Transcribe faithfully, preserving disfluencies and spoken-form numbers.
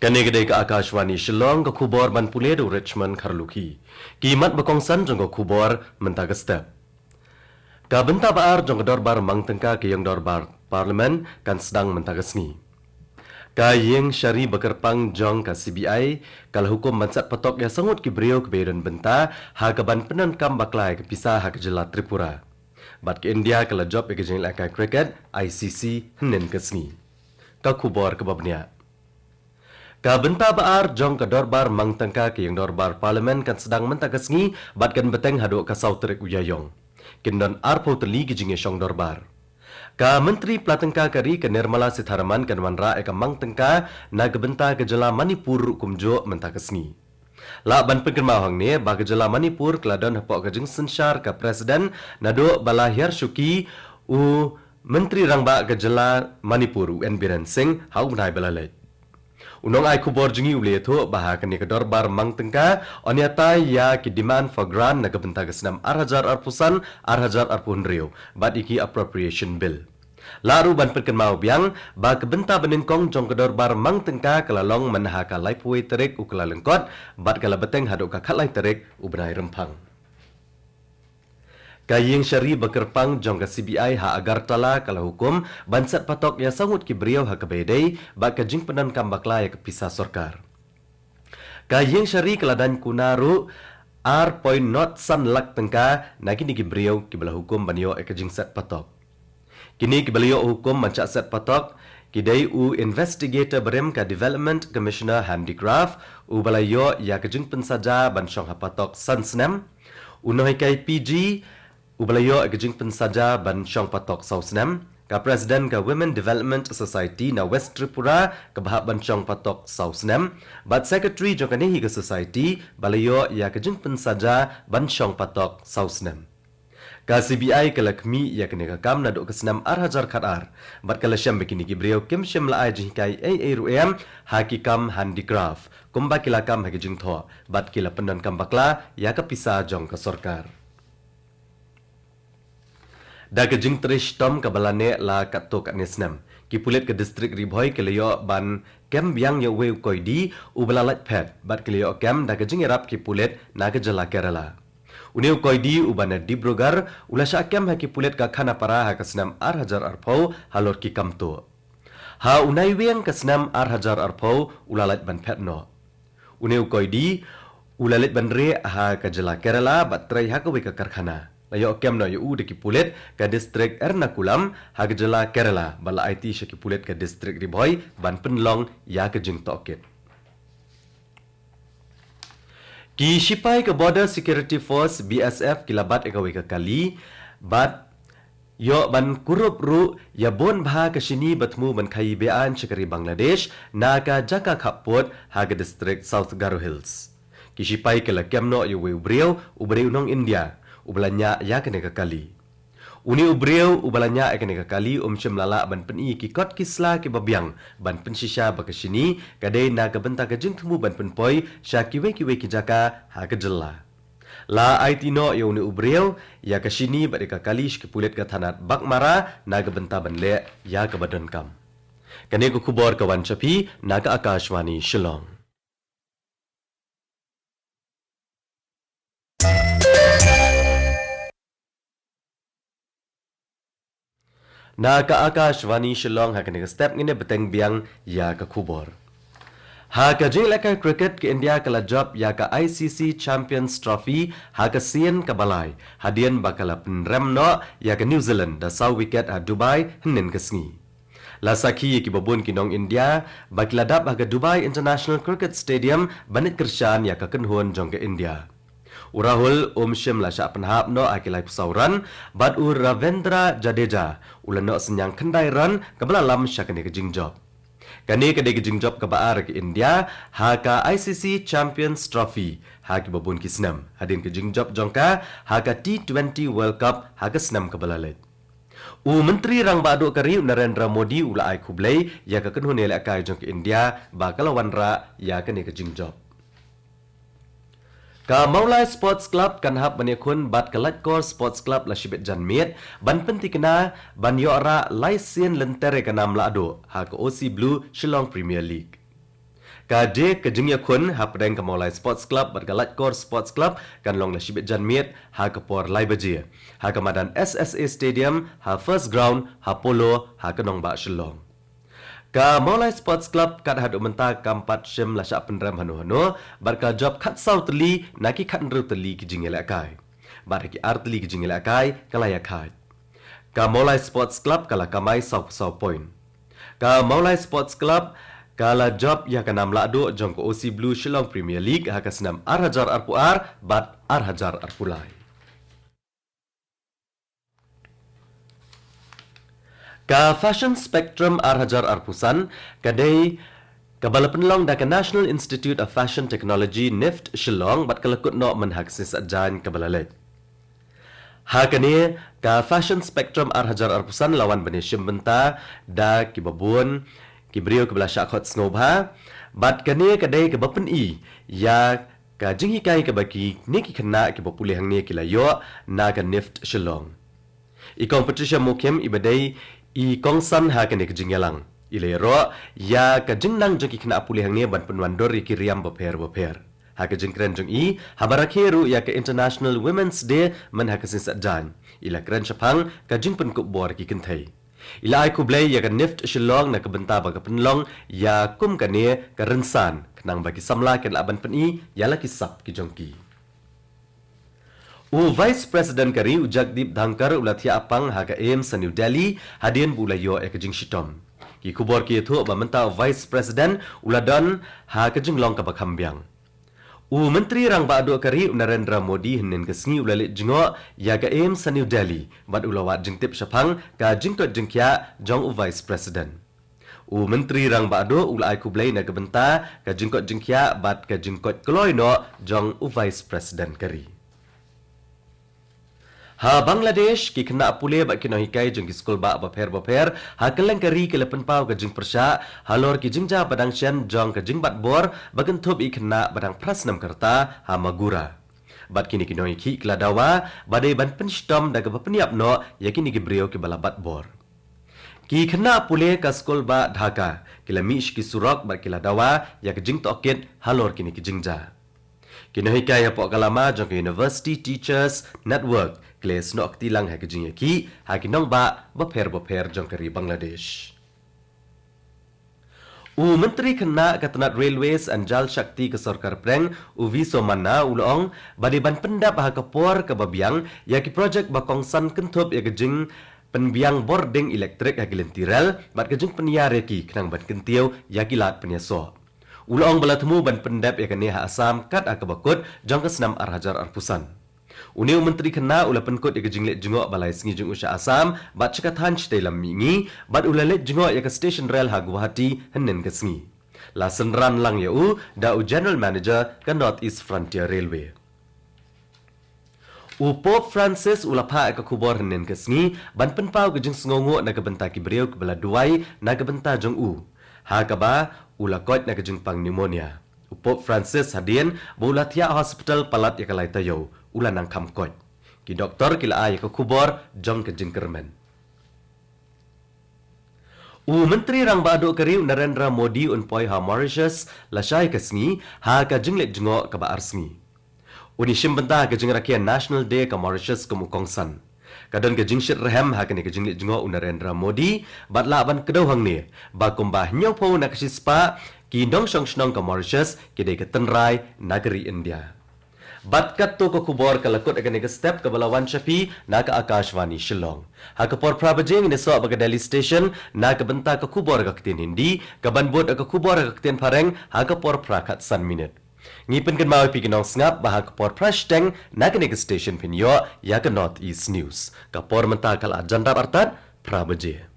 Kane ka dei ka Akashvani Shillong, ka khubor ban pule da u Richmond Kharlukhi. Ki mat ba kongsan jong ka khubor mynta ka step. Ka bynta ba ar jong ka dorbar mang tyngka ka ïing dorbar Parliament kan sdang mynta ka sngi. Ka ïing shari ba kyrpang jong ka C B I ka la hukum ban set patok ïa sangut ki briew kiba ïadon bynta ha kaban pyndonkam bakla ïa ka pisa ha ka jylla Tripura. Bad ka India ka la jop ïa ka jingïalehkai cricket I C C hynnin ka sngi. Ka khubor kaba bniah. Ka bynta ba ar jong ka dorbar mang tyngka ka ïing dorbar Parliament kan sdang mynta ka sngi bad kan bteng haduh ka saw tarik u Ïaïong. Kin don arphew tylli ki jingïashong dorbar. Ka Myntri Pla Tyngka ka ri ka Nirmala Sitharaman kan wanrah ïa ka mang tyngka na ka bynta ka jylla Manipur ruh kumjuh mynta ka sngi. Lah ban pynkynmaw hangne ba ka jylla Manipur ka la don hapoh ka jingsynshar ka President naduh ba la hiar shuki u Myntri Rangbah ka jylla Manipur u N Biren Singh ha u bnai ba la leit. U nongai khubor jong ngi u la ïathuh ba ha kane ka dorbar mang tyngka yn ïatai ïa ki demand for grant na ka bynta ka snem ar hajar arphew san, ar hajar arphew hynriew bad ïa ki appropriation bill. Lah ruh ban pynkynmaw biang ba ka bynta ba nyngkong jong ka dorbar mang tyngka ka la long mynha ka laiphew wei tarik u Kyllalyngkot bad ka la bteng haduh ka khatlai tarik u bnai Rymphang. Ka ïing shari ba kyrpang jong ka C B I ha Agartala ka la hukum ban set patok ïa sangut ki briew ha kaba ïadei bad ka jingpyndonkam bakla ïa ka pisa sorkar. Ka ïing shari ka la daiñ kuna ruh ar point not san lak tyngka na kine ki briew kiba la hukum ban ïoh ïa ka jingset patok. Kine kiba la ïoh hukum ban shah set patok ki dei u investigator barim ka Development Commissioner Handicraft uba la ïoh ïa ka jingpynsaja ban shong ha patok san snem, u nonghikai P G uba la ïoh ïa ka jingpynsaja ban shong patok saw snem, ka President ka Women Development Society na West Tripura kaba hap ban shong patok saw snem, bad Secretary jong kane hi ka Society ba la ïoh ïa ka jingpynsaja ban shong patok saw snem. Ka C B I ka la khmih ïa kane ka kam naduh ka snem ar hajar khatar bad ka la shem ba kine ki briew kim shym la ai jinghikai ei ei ruh em ha ki kam handicraft kumba ki la kam ha ki jingthoh bad ki la pyndonkam bakla ïa ka pisa jong ka sorkar. Da ka jingtrei shitom kaba la neh la katto katne snem, ki pulit ka distrik Ri Bhoi ki la ïoh ban kem biang ïa uwei u koidi uba la lait phet bad ki la ïoh kem da ka jingïarap ki pulit na ka jylla Kerala. Une u koidi uba na Dibrugarh u la shah kem ha ki pulit ka Khanapara ha ka snem ar hajar arphew halor ki kam tuh. Ha u Naiwieng ka snem ar hajar arphew u la lait ban phet noh. Une u koidi u la leit ban rieh ha ka jylla Kerala bad trei ha kawei ka karkhana. La ïoh kem noh ïa u da ki pulit ka distrik Ernakulam ha ka jylla Kerala bad la aiti sha ki pulit ka distrik Ri Bhoi ban pynlong ïa ka jingtohkit. Ki shipai ka Border Security Force, B S F, ki la bat ïa kawei ka kali bad ïoh ban kurup ruh ïa bun bha ka shini ba thmu ban khaii be-aiñ sha ka ri Bangladesh na ka jaka khappud ha ka distrik South Garo Hills. Ki shipai ki la kem noh ïa uwei u briew uba dei u nong India uba la ñiah ïa kane ka kali. Une u briew uba la ñiah ïa kane ka kali um shym la lah ban pyni ki kot ki sla kiba biang ban pynshisha ba ka shini ka dei na ka bynta ka jingthmu ban pynpoi sha kiwei kiwei ki jaka ha ka jylla. La aiti noh ïa une u briew ïa ka shini bad ïa ka kali sha ki pulit ka thanat Baghmara na ka bynta ban leh ïa kaba donkam. Kane ka khubor ka wan sha phi na ka Akashvani Shillong. Na ka Akashvani Shillong ha kane ka step ngin ïa bteng biang ïa ka khubor. Ha ka jingïalehkai cricket ka India ka la jop ïa ka I C C Champions Trophy ha ka sien kaba lai hadien ba ka la pynrem noh ïa ka New Zealand da saw wicket ha Dubai hynnin ka sngi. La sakhi ïa kiba bun ki nong India ba ki la dap ha ka Dubai International Cricket Stadium ban leit kyrshan ïa ka kynhun jong ka India. U Rahul um shym la shah pynhap noh ha ki laiphew saw run bad u Ravindra Jadeja u la noh synñiang khyndai run kaba la lam sha kane ka jingjop. Kane ka dei ka jingjop kaba ar ka India ha ka I C C Champions Trophy ha kiba bun ki snem hadien ka jingjop jong ka ha ka T twenty World Cup ha ka snem kaba la leit. U Myntri Rangbah Duh ka ri u Narendra Modi u la ai khublei ïa ka kynhun ïalehkai jong ka India ba ka la wanrah ïa kane ka jingjop. Ka Mawlai Sports Club kan hap ban ïakhun bad ka Laitkor Sports Club la shibit janmiet ban pynthikna ban ïoh rah lai sien lynter ïa ka nam lahduh ha ka O C Blue Shillong Premier League. Ka jingïakhun hapdeng ka Mawlai Sports Club bad ka Laitkor Sports Club kan long la shibit janmiet ha ka por lai baje ha ka madan S S A Stadium, ha First Ground, ha Polo, ha ka nongbah Shillong. Ka Mawlai Sports Club kat haduh mynta kam pat shym la shah pynrem hano hano bad ka la jop khatsaw tylli na ki khathynriew tylli ki jingïalehkai. Bad ha ki ar tylli ki jingïalehkai ka la ïakhaid. Ka Mawlai Sports Club ka la kamai saw saw point. Ka Mawlai Sports Club ka la jop ïa ka nam lahduh jong ka O C Blue Shillong Premier League ha ka snem ar hajar arphew ar bad ar hajar arphew lai. Ka Fashion Spectrum ar hajar arphew san ka dei kaba la pynlong da ka National Institute of Fashion Technology, NIFT, Shillong bad ka la kut noh mynha ka sngi Saitjaiñ kaba la leit. Ha kane ka Fashion Spectrum ar hajar arphew san la wan ban ïashim bynta da kiba bun ki briew kiba la shah khot sngewbha bad kane ka dei kaba pyni ïa ka jinghikai kaba kine ki khynnah kiba pule hangne ki la ïoh na ka NIFT Shillong. I Kong Patricia Mukhim iba dei i kongsan ha kane ka jingïalang i la ïaroh ïa ka jingnang jong ki khynnah pule hangne ban pynwandur ïa ki riam bapher bapher. Ha ka jingkren jong i haba rakhe ruh ïa ka International Women's Day mynha ka sngi Saitjaiñ, i la kren shaphang ka jingpynkup bor ki kynthei. I la ai khublei ïa ka NIFT Shillong na ka bynta ba ka pynlong ïa kum kane ka rynsan khnang ba ki samla kin lah ban pyni ïa la ki sap ki jong ki. U Vice President ka ri u Jagdeep Dhankhar u la thiah pang ha ka AIIMS ha New Delhi hadien ba u la ïoh ïa ka jingshitom. Ki khubor ki ïathuh ba mynta u Vice President u la don ha ka jinglong kaba kham biang. U Myntri Rangbah Duh ka ri u Narendra Modi hynnin ka sngi u la leit jngoh ïa ka AIIMS ha New Delhi bad u la wad jingtip shaphang ka jingkoit jingkhiah jong u Vice President. U Myntri Rangbah Duh u la ai khublei na ka bynta ka jingkoit jingkhiah bad ka jingkoit kloi noh jong u Vice President ka ri. Ha Bangladesh, ki khynnah pule bad ki nonghikai jong ki skul bah bapher bapher ha kylleng ka ri ki la pynpaw ka jingpyrshah halor ki jingjia ba dang shen jong ka jingbat bor ba kynthup ïa ki khynnah ba dang phra snem ka rta ha Magura. Bad kine ki nonghikai ki la dawa ba dei ban pynshitom da kaba pynïap noh ïa kine ki briew kiba la bat bor. Ki khynnah pule ka skul bah Dhaka ki la mih sha ki surok bad ki la dawa ïa ka jingtohkit halor kine ki jingjia. Ki nonghikai hapoh ka lama jong ka University Teachers Network ki la ïasnoh kti lang ha ka jingïakhih ha ki nongbah bapher bapher jong ka ri Bangladesh. U Myntri Khynnah ka tnat Railways and Jal Shakti ka Sorkar Pdeng, u V Somanna, u la ong ba dei ban pyndep ha ka por kaba biang ïa ki projek ba kongsan kynthup ïa ka jingpynbiang bording elektrik ha ki lynti rel bad ka jingpynïar ïa ki khnang ban kyntiew ïa ki lad pynïasoh. U la ong ba la thmu ban pyndep ïa kane ha Assam kat ha kaba kut jong ka snem ar hajar arphew san. Une u Myntri Khynnah u la pynkut ïa ka jingleit jngoh ba lai sngi jong u sha Assam bad sha ka thaiñ shatei lam mihngi bad u la leit jngoh ïa ka station rel ha Guwahati hynnin ka sngi. La synran lang ïa u da u General Manager ka North East Frontier Railway. U Pope Francis u la phah ïa ka khubor hynnin ka sngi ban pynpaw ka jingsngewnguh na ka bynta ki briew kiba la duwai na ka bynta jong u, ha kaba u la koit na ka jingpang pneumonia. U Pope Francis hadien ba u la thiah hospital palat ïa ka lai taïew u la nang kham koit. Ki doktor ki la ai ïa ka khubor jong ka jingkyrmen. U Myntri Rangbah Duh ka ri u Narendra Modi un poi ha Mauritius lashai ka sngi ha ka jingleit jngoh kaba ar sngi. Un ïashim bynta ha ka jingrakhe National Day ka Mauritius kum u kongsan. Ka don ka jingshitrhem ha kane ka jingleit jngoh u Narendra Modi bad lah ban kdew hangne ba kumba hynñiewphew na ka shispah ki nongshong shnong ka Mauritius ki dei ka tynrai na ka ri India. Bad katto ka khubor ka la kut ha kane ka step kaba la wan sha phi na ka Akashvani Shillong. Ha ka por phra baje ngin ïasoh bad ka Delhi Station na ka bynta ka khubor ha ka ktien Hindi, kaban bud ka khubor ha ka ktien Phareng ha ka por phra khatsan minit. Ngi pynkynmaw ïa phi ki nongsngap ba ha ka por phra shiteng na kane ka station phin ïoh ïa ka North East News. Ka por mynta ka la jan dap artat phra baje.